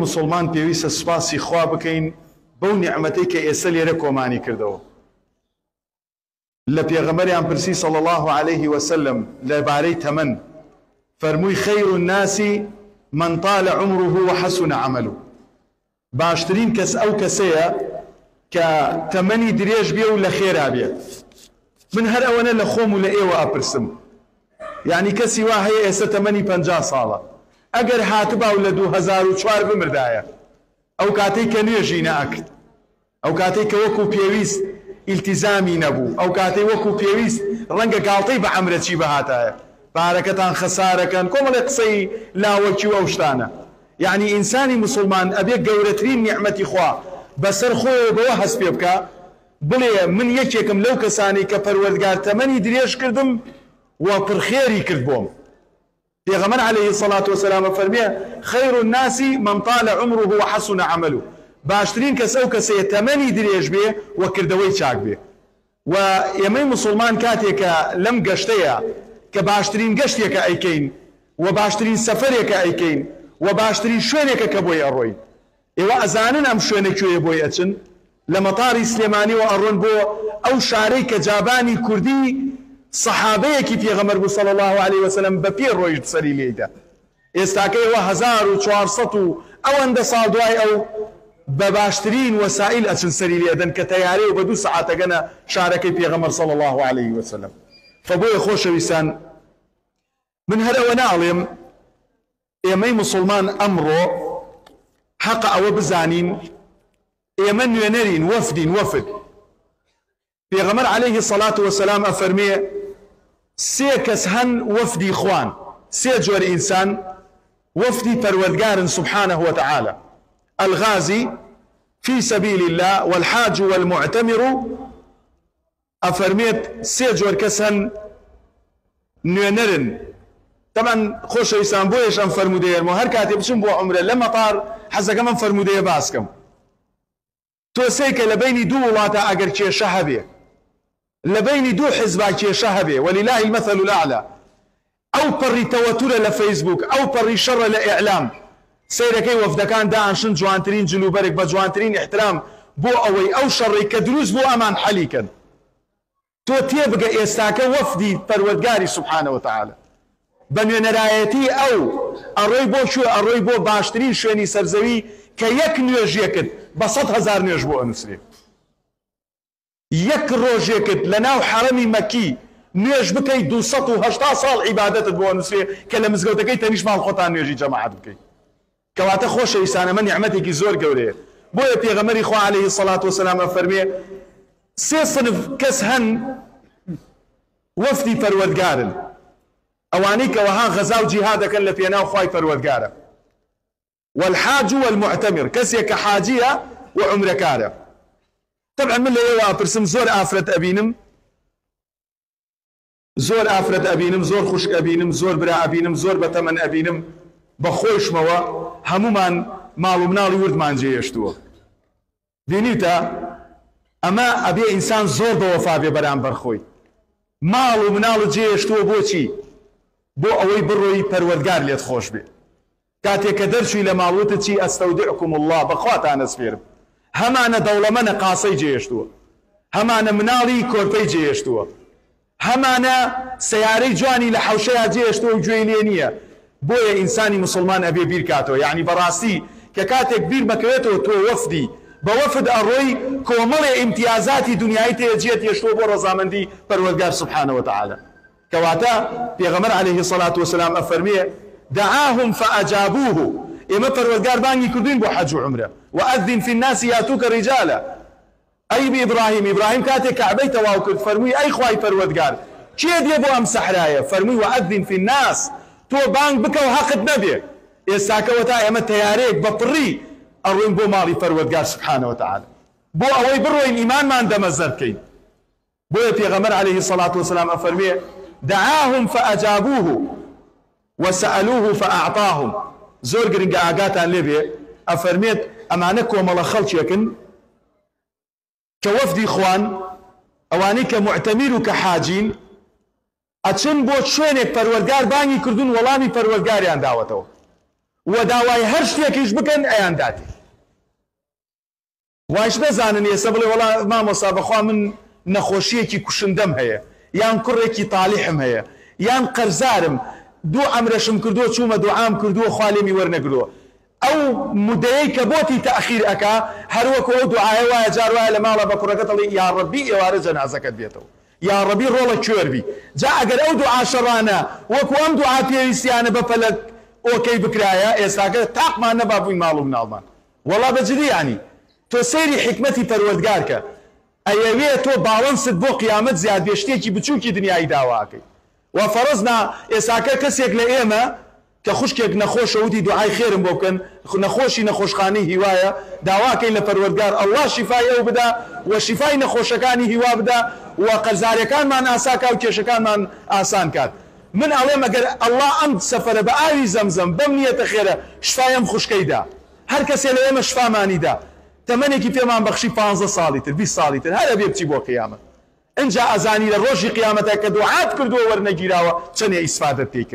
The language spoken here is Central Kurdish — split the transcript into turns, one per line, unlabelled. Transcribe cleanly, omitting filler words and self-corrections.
موسڵمان پێویستە سوپاسی خوا بکەین بەو نیعمەتەی کە ئێستا لێرە کۆمانی کردەوە. لە پێغەمبەریان پرسی صلی اللە علیه وسلم لە بارەی تەمەن، فەرمووی خیر الناس من طال عمره وحسن عمله، باشترین کەس ئەو کەسەیە کە تەمەنی درێژ بێ و لە خێرا بێ. من هەر ئەوەنە لە خۆم و لە ئێوە ئەپرسم، یانی کەسی وا هەیە ئێستا تەمەنی 50 ساڵە، ئەگەر هاتبا و لە 2004 بمردایە، ئەو کاتەی کە نوێژی نەئەکرد، ئەو کاتەی کە وەکو پێویست ئیلتیزامی نەبوو، ئەو کاتەی وەکو پێویست ڕەنگە گاڵتەی بە عەمرەچی بهاتایە، پارەکەتان خەسارەکەن، کۆمەڵێ قسەی لاوەکی و ئەو شتانە. یەعنی ئینسانی موسڵمان ئەبێ گەورەترین نیعمەتی خوا بەسەر خۆیەوە بەوە هەست پێ بکا بڵێ من یەکێکم لەو کەسانەی کە پەروەردگار تەمەنی درێژ کردم و پڕخێری کرد بۆم. پێغەمبەر علیە الصلوە والسلام ئەفەرموێ، خیر الناس من طال عمره وحسن عمله، باشترین کەس ئەو کەسەیە تەمەنی درێژ بێ و کردەوەی چاک بێ. وە ئێمەی موسوڵمان کاتێ کە لەم گەشتەیە کە باشترین گەشتێکە ئەیکەین و باشترین سەفەرێکە ئەیکەین و باشترین شوێنێکە کە بۆی ئەڕۆین، ئێوە ئەزانن ئەم شوێنە کوێیە بۆی ئەچن؟ لە مەتاری سلێمانیەوە ئەڕۆن بۆ ئەو شارەی کە جابانی کوردی سەحابەیەکی پێغەمبەر بوو صلی اللە علیە وسلم بە پێ ڕۆیشت سەری لێی دا. ئێستاکە ئێوە 1400 و ئەوەندە ساڵ دوای ئەو بە باشترین وەسائیل ئەچن سەری لێ ئەدەن کە تەیارەیە و بە دوو سەعات ئەگەنە شارەکەی پێغەمبەر صلی اللە علیە وسلم. فبۆیە خۆشەویستان من هەر ئەوە ناڵێم ئێمەی موسڵمان ئەمڕۆ حەقە ئەوە بزانین ئێمە نوێنەرین، وەفدین، وەفد. پێغەمبەر عەلەیهی سەڵات وەسەلام ئەفەرمێ سێ کەس هەن وەفدی خوان، سێ جۆر ئینسان وەفدی پەروەردگارن سبحانە وتعالی، الغازی فی سبیل اللە والحاج والمعتمر، ئەفەرمێت سێ جۆر کەس هەن نوێنەرن، تەبعەن خۆشەویستان بۆیەش ئەم فەرموودەیەرمەوە هەر کاتێ بچم بۆ عومرە لە مەتار حەزەکەم ئەم فەرموودەیە باس کەم. تۆ سەیرکە لە بەینی دوو وڵاتا ئەگەر کێشە هەبێ، لە بەینی دوو حزبا کێشە هەبێ، وللە المثل الاعلی، ئەو پەڕی تەوەتورە لە فەیسبوک، ئەو پەڕی شەڕە لە ئیعلام، سەیرەکەی وەفدەکان دائەنشن جوانترین جل و بەرگ بە جوانترین ئیحترام بۆ ئەوەی ئەو شەڕەی کە دروست بوو ئەمان حەلی کەن. تۆ تێبگە ئێستاکە وەفدی پەروەردگاری سبحانە وتعالی بە نوێنەرایەتی ئەو ئەڕۆی بۆ کوێ؟ ئەڕۆی بۆ باشترین شوێنی سەرزەوی کە یەک نوێژێکت بە 100,000 نوێژ بۆ ئەنوسرێ. یەک ڕۆژێکت لە ناو حەرەمی مەکی نوێژ بکەی 280 ساڵ عیبادەتت بۆ ئەنوسرێ کە لە مزگەوتەکەی تەنیشت ماڵ خۆتان نوێژی جەماعەت بکەی. کەواتە خۆشەویستان ئەمە نیعمەتێکی زۆر گەورەیە. بۆیە پێغەمبەری خوا عەلەیهی سەڵات وەسەلام ئەفەرموێ سێ سنف کەس هەن وەفدی پەروەردگارن، ئەوانەی کە وەها غەزا و جیهاد دەکەن لە پێناو خوای پەروەردگارە، والحاج والمعتمر، کەسێک کە حاجیە و عومرەکارە. تەبعەن من لە ئێوە ئەپرسم زۆر ئافرەت ئەبینم، زۆر ئافرەت ئەبینم، زۆر خوشک ئەبینم، زۆر برا ئەبینم، زۆر بەتەمەن ئەبینم، بە خۆیشمەوە هەموومان ماڵ و مناڵی وردمان جێهێشتووە. بینیوتە؟ ئەمە ئەبێ ئینسان زۆر بەوەفا بێ بەرامبەر خۆی. ماڵ و مناڵت جێهێشتووە بۆچی؟ بۆ ئەوەی بڕۆی پەروەردگار لێت خۆش بێ. کاتێ کە دەرچووی لە ماڵ وتت چی؟ استودعکم اللە، بە خواتان ئەسپێرم. هەمانە دەوڵەمەنە قاسەی جێهێشتووە، هەمانە مناڵی کۆرپەی جێهێشتووە، هەمانە سەیارەی جوانی لە حەوشەیا جێهێشتووە و گوێی لێ نییە. بۆیە ئینسانی موسڵمان ئەبێ بیرکاتەوە، یەعنی بەڕاستی کە کاتێک بیرمەکەوێتەوە تۆ وەفدی، بە وەفد ئەڕۆی کۆمەڵێ ئیمتیازاتی دونیاییت هەیە جێت هێشتووە بۆ ڕەزامەندی پەروەردگار سبحانە وتعالی. کەواتە پێغەمبەر علیە الصلوە والسلام ئەفەرموێ، دعاهم فاجابوه، ئێمە پەروەردگار بانگی کردووین بۆ حەج و عومرە، وأذن فی الناس یاتوک رجالا، ئەی ئیبراهیم، ئیبراهیم کاتێک کەعبەی تەواو کرد فەرمووی ئەی خوای پەروەردگار کێ دێ بۆ ئەم سەحرایە، فەرمووی وأذن فی الناس، تۆ بانگ بکە و هەقت نەبێ، ئێستاکە وەتا ئێمە تەیارەیەک بە پڕی ئەڕۆین بۆ ماڵی پەروەردگار سبحانە وتعالی بۆ ئەوەی بڕۆین ئیمانمان دەمەزەر بکەین. بۆیە پێغەمبەر علیە الصلوە والسلام ئەفەرموێ، دعاهم فاجابوه وسألوه فاعطاهم، زۆر گرنگە ئاگاتان لێ بێ، ئەفەرمێت ئەمانە کۆمەڵە خەڵکێکن کە وەفدی خوان، ئەوانەی کە موعتەمیر و کە حاجین، ئەچن بۆ شوێنێک پەروەردگار بانگی کردوون وەڵامی پەروەردگاریان داوەتەوە. وە داوای هەر شتێکیش بکەن ئەیانداتێ. وایش نەزانن ئێستا بڵێ وەڵا مامۆستا بەخوا من نەخۆشیەکی کوشندەم هەیە یان کوڕێکی تالیحم هەیە یان قەرزارم دوو عەمرەشم کردووە چوومە دوعام کردووە خوا لێمی وەرنەگرووە ئەو مودەیەی کە بۆتی تەئخیر ئەکا هەر وەکو ئەو دوعایە وایە جار وایە لە ماڵە بە کوڕەکەت ئەڵێی یاڕەبی ئێوارە جەنازەکەت بێتەوە یاڕەبی ڕۆڵە کوێر بی جا ئەگەر ئەو دوعا شەڕانە وەکو ئەم دوعا پێویستیانە بە پەلە ئۆکەی بکرایە ئێستاکە تاقمان نەبا بووین ماڵ و مناڵمان وەڵا بە جدی یانی تۆ سەیری حیکمەتی پەروەردگار کە ئەیەوێ تۆ باڵەنست بۆ قیامەت زیاد بێ شتێکی بچوکی دنیایی داوا ئەکەی وا فەڕزنا ئێساکە کەسێک لە ئێمە کە خوشکێک نەخۆشە وتی دوعای خێرم بۆ بکەن نەخۆشی نەخۆشخانەی هیوایە داواکەین لە پەروەردگار اللە شیفای ئەو بدا و شیفای نەخۆشەکانی هیوا بدا و قەرزارەکانمان ئاسا کا و کێشەکانمان ئاسان کات من ئەڵێم ئەگەر اللە ئەم سەفەرە بە ئاوی زەمزەم بەم نیەتە خێرە شفای ئەم خوشکەی دا هەر کەسێ لە ئێمە شفامانی دا تەمەنێکی پێمان بەخشی پانزە ساڵی تر 20 ساڵی تر هەر ئەبێ بچی بۆ قیامەت ئنجا ئەزانی لە ڕۆژی قیامەتا کە دوعات کردووە وەرنەگیراوە چەنێ ئیسفادەت پێی کرد.